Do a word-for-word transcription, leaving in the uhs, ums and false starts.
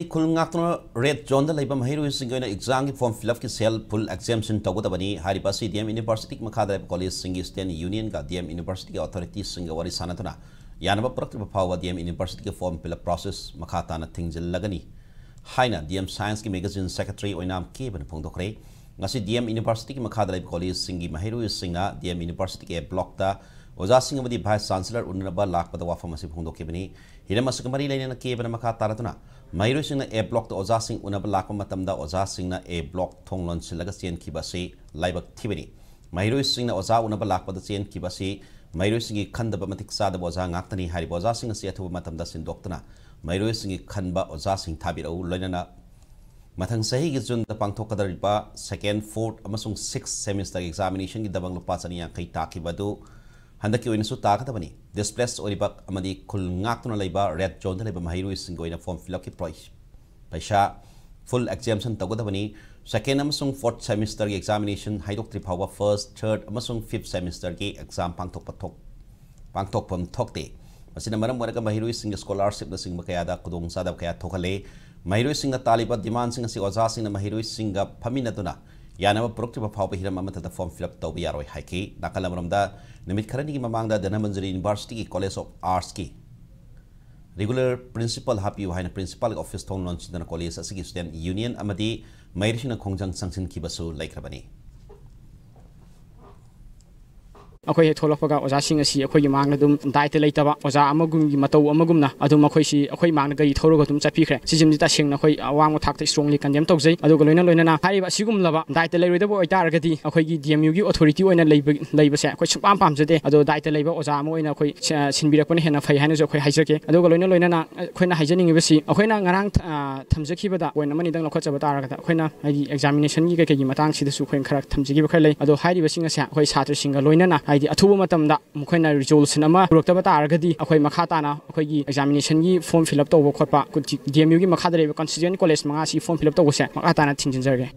ꯈꯨꯜ ꯉꯥꯛꯇꯨꯅ ꯔꯦꯗ ꯖꯣꯟꯗ ꯂꯩꯕ ꯃꯍꯩꯔꯣꯏꯁꯤꯡꯒꯤ ꯑꯣꯏꯅ ꯑꯦꯛꯖꯥꯝꯒꯤ ꯐꯣꯔꯝ ꯐꯤꯜ ꯑꯞꯀꯤ ꯁꯦꯜ ꯐꯨꯜ ꯑꯦꯛꯖꯦꯝꯁꯟ ꯇꯧꯒꯗꯕꯅꯤ꯫ ꯍꯥꯏꯔꯤꯕ ꯑꯁꯤ ꯗꯤ ꯑꯦꯝ ꯌꯨꯅꯤꯚꯔꯁꯤꯇꯤꯒꯤ ꯃꯈꯥꯗ ꯂꯩꯕ ꯀꯣꯂꯦꯖꯁꯤꯡꯒꯤ ꯁ꯭ꯇꯨꯗꯦꯟꯠ ꯌꯨꯅꯤꯌꯟꯒ ꯗꯤ ꯑꯦꯝ ꯌꯨꯅꯤꯚꯔꯁꯤꯇꯤꯒꯤ ꯑꯣꯊꯣꯔꯤꯇꯤꯁꯤꯡꯒ ꯋꯥꯔꯤ ꯁꯥꯟꯅꯗꯨꯅ ꯌꯥꯅꯕ ꯄꯨꯔꯛꯇ꯭ꯔꯤꯕ ꯐꯥꯎꯕ ꯗꯤ ꯑꯦꯝ ꯌꯨꯅꯤꯚꯔꯁꯤꯇꯤꯒꯤ ꯐꯣꯔꯝ ꯐꯤꯜ ꯑꯞ ꯄ꯭ꯔꯣꯁꯦꯁ ꯃꯈꯥ ꯇꯥꯅ ꯊꯤꯡꯖꯤꯜꯂꯒꯅꯤ ꯍꯥꯏꯅ ꯗꯤ ꯑꯦꯝ ꯁꯥꯏꯟꯁꯀꯤ ꯃꯦꯒꯥꯖꯤꯟ ꯁꯦꯀ꯭ꯔꯦꯇꯔꯤ ꯑꯣꯏꯅꯥꯝ ꯀꯦꯕꯅ ꯐꯣꯡꯗꯣꯛꯈ꯭ꯔꯦ꯫ ꯉꯁꯤ ꯗꯤ ꯑꯦꯝ ꯌꯨꯅꯤꯚꯔꯁꯤꯇꯤꯒꯤ ꯃꯈꯥꯗ ꯂꯩꯕ ꯀꯣꯂꯦꯖꯁꯤꯡꯒꯤ ꯃꯍꯩꯔꯣꯏꯁꯤꯡꯅ ꯗꯤ ꯑꯦꯝ ꯌꯨꯅꯤꯚꯔꯁꯤꯇꯤꯒꯤ ꯑꯦ ꯕ꯭ꯂꯣꯛꯇ ꯑꯣꯖꯥꯁꯤꯡ ꯑꯃꯗꯤ ꯚꯥꯏꯁ ꯆꯥꯟꯁꯦꯂꯔ ꯎꯅꯅꯕ ꯂꯥꯛꯄꯗ ꯋꯥꯐꯝ ꯑꯁꯤ ꯐꯣꯡꯗꯣꯛꯈꯤꯕꯅꯤ꯫ ꯍꯤꯔꯝ ꯑꯁꯤꯒ ꯃꯔꯤ ꯂꯩꯅꯅ ꯀꯦꯕꯅ ꯃꯈꯥ ꯇꯥꯔꯗꯨꯅ ꯃꯍꯩꯔꯣꯏꯁꯤꯡꯅ ꯑꯦ ꯕ꯭ꯂꯣꯛꯇ ꯑꯣꯖꯥꯁꯤꯡ ꯎꯅꯕ ꯂꯥꯛꯄ ꯃꯇꯝꯗ ꯑꯣꯖꯥꯁꯤꯡꯅ ꯑꯦ ꯕ꯭ꯂꯣꯛ ꯊꯣꯡ ꯂꯣꯟꯁꯤꯜꯂꯒ ꯆꯦꯟꯈꯤꯕ ꯑꯁꯤ ꯂꯥꯏꯕꯛ ꯊꯤꯕꯅꯤ꯫ ꯃꯍꯩꯔꯣꯏꯁꯤꯡꯅ ꯑꯣꯖꯥ ꯎꯅꯕ ꯂꯥꯛꯄꯗ ꯆꯦꯟꯈꯤꯕ ꯑꯁꯤ ꯃꯍꯩꯔꯣꯏꯁꯤꯡꯒꯤ ꯈꯟꯗꯕ ꯃꯇꯤꯛ ꯆꯥꯗꯕ ꯑꯣꯖꯥ ꯉꯥꯛꯇꯅꯤ꯫ ꯍꯥꯏꯔꯤꯕ ꯑꯣꯖꯥꯁꯤꯡ ꯑꯁꯤ ꯑꯊꯨꯕ ꯃꯇꯝꯗ ꯁꯤꯟꯗꯣꯛꯇꯨꯅ ꯃꯍꯩꯔꯣꯏꯁꯤꯡꯒꯤ ꯈꯟꯕ ꯑꯣꯖꯥꯁꯤꯡ ꯊꯥꯕꯤꯔꯛꯎ꯫ ꯂꯣꯏꯅꯅ ꯃꯊꯪ ꯆꯍꯤꯒꯤ ꯖꯨꯟꯗ ꯄꯥꯡꯊꯣꯛꯀꯗꯧꯔꯤꯕ ꯁꯦꯀꯦꯟ, ꯐꯣꯔꯠ ꯑꯃꯁꯨꯡ ꯁꯤꯛꯁ ꯁꯦꯃꯤꯁꯇꯔꯒꯤ ꯑꯦꯛꯖꯥꯃꯤꯅꯦꯁꯟꯒꯤꯗꯃꯛ ꯂꯨꯄꯥ ꯆꯅꯤ ꯌꯥꯡꯈꯩ ꯇꯥꯈꯤꯕ ꯑꯗꯨ ꯍꯟꯗꯛꯀꯤ ꯑꯣꯏꯅꯁꯨ ꯇꯥꯒꯗꯕꯅꯤ꯫ ꯗꯤꯁꯄ꯭ꯂꯦꯁ ꯑꯣꯏꯔꯤꯕ ꯑꯃꯗꯤ ꯈꯨꯜ ꯉꯥꯛꯇꯨꯅ ꯂꯩꯕ ꯔꯦꯗ ꯖꯣꯟꯗ ꯂꯩꯕ ꯃꯍꯩꯔꯣꯏꯁꯤꯡꯒꯤ ꯑꯣꯏꯅ ꯐꯣꯔꯝ ꯐꯤꯜ ꯑꯞꯀꯤ ꯄ꯭ꯔꯣꯏ-, ꯄꯩꯁꯥ ꯐꯨꯜ ꯑꯦꯛꯖꯦꯝꯁꯟ ꯇꯧꯒꯗꯕꯅꯤ꯫ ꯁꯦꯀꯦꯟ ꯑꯃꯁꯨꯡ ꯐꯣꯔꯠ ꯁꯦꯃꯤꯁꯇꯔꯒꯤ ꯑꯦꯛꯖꯥꯃꯤꯅꯦꯁꯟ ꯍꯥꯏꯗꯣꯛꯇ꯭ꯔꯤ ꯐꯥꯎꯕ ꯐꯥꯔꯁ, ꯊꯥꯔꯗ ꯑꯃꯁꯨꯡ ꯐꯤꯐꯠ ꯁꯦꯃꯤꯁꯇꯔꯒꯤ ꯑꯦꯛꯖꯥꯝ ꯄꯥꯡꯊꯣꯛꯄ ꯊꯣꯛ-, ꯄꯥꯡꯊꯣꯛꯐꯝ ꯊꯣꯛꯇꯦ꯫ ꯃꯁꯤꯅ ꯃꯔꯝ ꯑꯣꯏꯔꯒ ꯃꯍꯩꯔꯣꯏꯁꯤꯡꯒꯤ ꯁ꯭ꯀꯣꯂꯥꯔꯁꯤꯞꯅꯆꯤꯡꯕ ꯀꯌꯥꯗ ꯈꯨꯗꯣꯡꯆꯥꯗꯕ ꯀꯌꯥ ꯊꯣꯛꯍꯜꯂꯦ꯫ ꯃꯍꯩꯔꯣꯏꯁꯤꯡꯅ ꯇꯥꯜꯂꯤꯕ ꯗꯤꯃꯥꯟꯁꯤꯡ ꯑꯁꯤ ꯑꯣꯖꯥꯁꯤꯡꯅ ꯃꯍꯩꯔꯣꯏꯁꯤꯡꯒ ꯐꯝꯃꯤꯟꯅꯗꯨꯅ ꯌꯥꯅꯕ ꯄꯨꯔꯛꯇ꯭ꯔꯤꯕ ꯐꯥꯎꯕ ꯍꯤꯔꯝ ꯑꯃꯠꯇꯗ ꯐꯣꯔꯝ ꯐꯤꯜ ꯑꯞ ꯇꯧꯕ ꯌꯥꯔꯣꯏ ꯍꯥꯏꯈꯤ꯫ ꯅꯥꯀꯜ ꯑꯃꯔꯣꯝꯗ, ꯅꯨꯃꯤꯠ ꯈꯔꯅꯤꯒꯤ ꯃꯃꯥꯡꯗ ꯙꯅꯃꯟꯖꯨꯔꯤ ꯌꯨꯅꯤꯚꯔꯁꯤꯇꯤꯒꯤ ꯀꯣꯂꯦꯖ ꯑꯣꯐ ꯑꯥꯔꯠꯁꯀꯤ ꯔꯤꯒꯨꯂꯔ ꯄ꯭ꯔꯤꯟꯁꯤꯄꯥꯜ ꯍꯥꯞꯄꯤꯌꯨ ꯍꯥꯏꯅ ꯄ꯭ꯔꯤꯟꯁꯤꯄꯥꯜꯒꯤ ꯑꯣꯐꯤꯁ ꯊꯣꯡ ꯂꯣꯟꯁꯤꯟꯗꯨꯅ ꯀꯣꯂꯦꯖ ꯑꯁꯤꯒꯤ ꯁ꯭ꯇꯨꯗꯦꯟꯠ ꯌꯨꯅꯤꯌꯟ ꯑꯃꯗꯤ ꯃꯍꯩꯔꯣꯏꯁꯤꯡꯅ ꯈꯣꯡꯖꯪ ꯆꯪꯁꯤꯟꯈꯤꯕꯁꯨ ꯂꯩꯈ꯭ꯔꯕꯅꯤ꯫ ꯑꯩꯈꯣꯏ ꯍꯦꯛ ꯊꯣꯛꯂꯛꯄꯒ ꯑꯣꯖꯥꯁꯤꯡ ꯑꯁꯤ ꯑꯩꯈꯣꯏꯒꯤ ꯃꯥꯡꯗ ꯑꯗꯨꯝ ꯗꯥꯏꯇ ꯂꯩꯇꯕ ꯑꯣꯖꯥ ꯑꯃꯒꯨꯝꯒꯤ ꯃꯇꯧ ꯑꯃꯒꯨꯝꯅ ꯑꯗꯨꯝ ꯃꯈꯣꯏꯁꯤ ꯑꯩꯈꯣꯏ ꯃꯥꯡꯗ ꯒꯥꯔꯤ ꯊꯧꯔꯒ ꯑꯗꯨꯝ ꯆꯠꯄꯤꯈ꯭ꯔꯦ꯫ ꯁꯤꯁꯤꯃꯗꯤ ꯇꯁꯦꯡꯅ ꯑꯩꯈꯣꯏ ꯑꯋꯥꯡꯕ ꯊꯥꯛꯇ strongly condemn ꯇꯧꯖꯩ꯫ ꯑꯗꯨꯒ ꯂꯣꯏꯅ ꯂꯣꯏꯅꯅ ꯍꯥꯏꯔꯤꯕ ꯑꯁꯤꯒꯨꯝꯂꯕ ꯗꯥꯏꯇ ꯂꯩꯔꯣꯏꯗꯕ ꯑꯣꯏꯇꯥꯔꯒꯗꯤ ꯑꯩꯈꯣꯏꯒꯤ ꯗꯤ ꯑꯦꯝ ꯌꯨꯒꯤ ꯑꯣꯊꯣꯔꯤꯇꯤ ꯑꯣꯏꯅ ꯂꯩꯕ, ꯂꯩꯕꯁꯦ ꯑꯩꯈꯣꯏ ꯁꯨꯡꯄꯥꯝ ꯄꯥꯝꯖꯗꯦ꯫ ꯑꯗꯣ ꯗꯥꯏꯇ ꯂꯩꯕ ꯑꯣꯖꯥ ꯑꯃ ꯑꯣꯏꯅ ꯑꯩꯈꯣꯏ ꯁ-, ꯁꯤꯟꯕꯤꯔꯛꯄꯅ ꯍꯦꯟꯅ ꯐꯩ ꯍꯥꯏꯅꯁꯨ ꯑꯩꯈꯣꯏ ꯍꯥꯏꯖꯒꯦ꯫ ꯑꯗꯨꯒ ꯂꯣꯏꯅ ꯂꯣꯏꯅꯅ ꯑꯩꯈꯣꯏꯅ ꯍꯥꯏꯖꯅꯤꯡꯉꯤꯕꯁꯤ ꯑꯩꯈꯣꯏꯅ ꯉꯔꯥꯡ ꯊ-, ꯑ, ꯊꯝꯖꯈꯤꯕꯗ ꯄꯣꯏꯟ ꯑꯃꯅꯤꯗꯪ ꯂꯧꯈꯠꯆꯕ ꯇꯥꯔꯒꯗ ꯑꯩꯈꯣꯏꯅ ꯍꯥꯏꯗꯤ ꯑꯦꯛꯖꯥꯃꯤꯅꯦꯁꯟꯒꯤ ꯀꯩꯀꯩꯒꯤ ꯃꯇꯥꯡꯁꯤꯗꯁꯨ ꯑꯩꯈꯣꯏꯅ ꯈꯔ ꯊꯝꯖꯈꯤꯕ ꯈꯔ ꯂꯩ꯫ ꯑꯗꯣ ꯍꯥꯏꯔꯤꯕꯁꯤꯡ ꯑꯁꯦ ꯑꯩꯈꯣꯏ ꯁꯥꯇ꯭ꯔꯁꯤꯡꯒ ꯂꯣꯏꯅꯅ ꯍꯥꯏꯗꯤ ꯑꯊꯨꯕ ꯃꯇꯝꯗ ꯃꯈꯣꯏꯅ ꯔꯤꯖꯣꯂꯨꯁꯟ ꯑꯃ ꯄꯨꯔꯛꯇꯕ ꯇꯥꯔꯒꯗꯤ ꯑꯩꯈꯣꯏ ꯃꯈꯥ ꯇꯥꯅ ꯑꯩꯈꯣꯏꯒꯤ ꯑꯦꯛꯖꯥꯃꯤꯅꯦꯁꯟꯒꯤ ꯐꯣꯔꯝ ꯐꯤꯜ ꯑꯞ ꯇꯧꯕ ꯈꯣꯠꯄ ꯗꯤ ꯑꯦꯝ ꯌꯨꯒꯤ ꯃꯈꯥꯗ ꯂꯩꯔꯤꯕ ꯀꯟꯁꯇꯤꯇ꯭ꯌꯨꯌꯦꯟꯠ ꯀꯣꯂꯦꯖ ꯃꯉꯥ ꯑꯁꯤ ꯐꯣꯔꯝ ꯐꯤꯜ ꯑꯞ ꯇꯧꯕꯁꯦ ꯃꯈꯥ ꯇꯥꯅ ꯊꯤꯡꯖꯤꯟꯖꯔꯒꯦ꯫